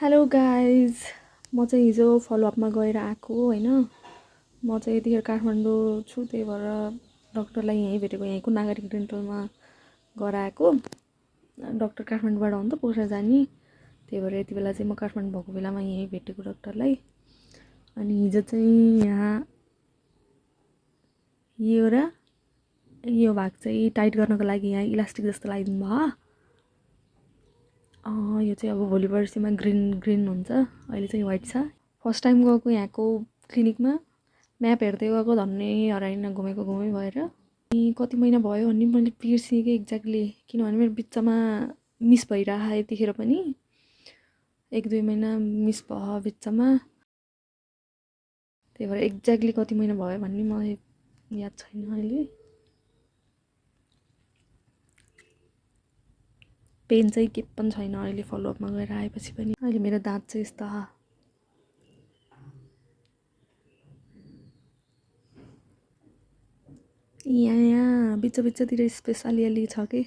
Hello guys, म चाहिँ हिजो फलोअपमा गएर आएको होइन। म चाहिँ यतिखेर काठमाडौँ छु, त्यही भएर डक्टरलाई यहीँ भेटेको, यहीँको नागरिक डेन्टलमा गएर आएको। डक्टर काठमाडौँबाट हो नि त पोखरा जाने, त्यही भएर यति बेला चाहिँ म काठमाडौँ भएको बेलामा यहीँ भेटेको डक्टरलाई। अनि हिजो चाहिँ यहाँ यो भाग चाहिँ टाइट गर्नको लागि यहाँ इलास्टिक जस्तो लगाइदिनु भयो। यो चाहिँ अब भोलि पर्सिमा ग्रिन हुन्छ, अहिले चाहिँ वाइट छ। फर्स्ट टाइम गएको यहाँको क्लिनिकमा, म्याप हेर्दै गएको, धन्नै हराइन घुमेको घुमै भएर। अनि कति महिना भयो भने मैले बिर्सेँ कि एक्ज्याक्टली, किनभने मेरो बिचमा मिस भइरह यतिखेर पनि 1-2 महिना मिस भयो बिचमा, त्यही भएर एक्ज्याक्टली कति महिना भयो भन्ने मलाई याद छैन अहिले। पेन चाहिँ के पनि छैन अहिले फलोअपमा गएर आएपछि पनि। अहिले मेरो दाँत चाहिँ यस्तो यहाँ बिच बिचतिर स्पेस अलिअलि छ कि।